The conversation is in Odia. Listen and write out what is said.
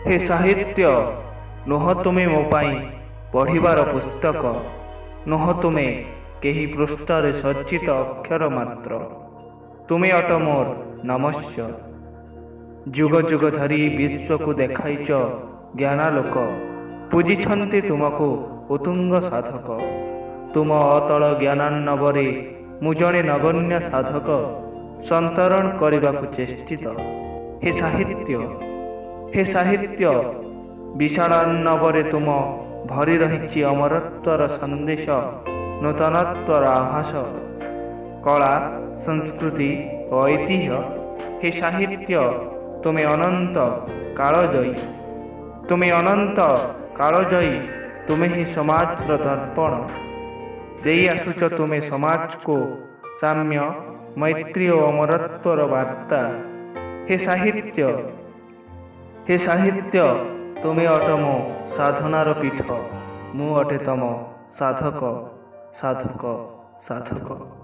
ହେ ସାହିତ୍ୟ, ନୁହଁ ତୁମେ ମୋ ପାଇଁ ପଢ଼ିବାର ପୁସ୍ତକ, ନୁହଁ ତୁମେ କେହି ପୃଷ୍ଠାରେ ସଜ୍ଜିତ ଅକ୍ଷର ମାତ୍ର। ତୁମେ ଅଟ ମୋର ନମସ୍ୟ। ଯୁଗ ଯୁଗ ଧରି ବିଶ୍ୱକୁ ଦେଖାଇଛ ଜ୍ଞାନାଲୋକ, ପୂଜିଛନ୍ତି ତୁମକୁ ଉତ୍ତୁଙ୍ଗ ସାଧକ। ତୁମ ଅତଳ ଜ୍ଞାନାର୍ଣ୍ଣବରେ ମୁଁ ଜଣେ ନଗଣ୍ୟ ସାଧକ ସନ୍ତରଣ କରିବାକୁ ଚେଷ୍ଟିତ। ହେ ସାହିତ୍ୟ, ହେ ସାହିତ୍ୟ, ବିଶାଳାର୍ଣ୍ଣବରେ ତୁମ ଭରି ରହିଛି ଅମରତ୍ୱର ସନ୍ଦେଶ, ନୂତନତ୍ୱର ଆଭାସ, କଳା, ସଂସ୍କୃତି ଓ ଐତିହ୍ୟ। ହେ ସାହିତ୍ୟ, ତୁମେ ଅନନ୍ତ କାଳଜୟୀ, ତୁମେ ଅନନ୍ତ କାଳଜୟୀ, ତୁମେ ହିଁ ସମାଜର ଦର୍ପଣ। ଦେଇ ଆସୁଛ ତୁମେ ସମାଜକୁ ସାମ୍ୟ, ମୈତ୍ରୀ ଓ ଅମରତ୍ୱର ବାର୍ତ୍ତା। ହେ ସାହିତ୍ୟ, ହେ ସାହିତ୍ୟ, ତୁମେ ଅଟ ମୋ ସାଧନାର ପୀଠ, ମୁଁ ଅଟେ ତମ ସାଧକ, ସାଧକ, ସାଧକ।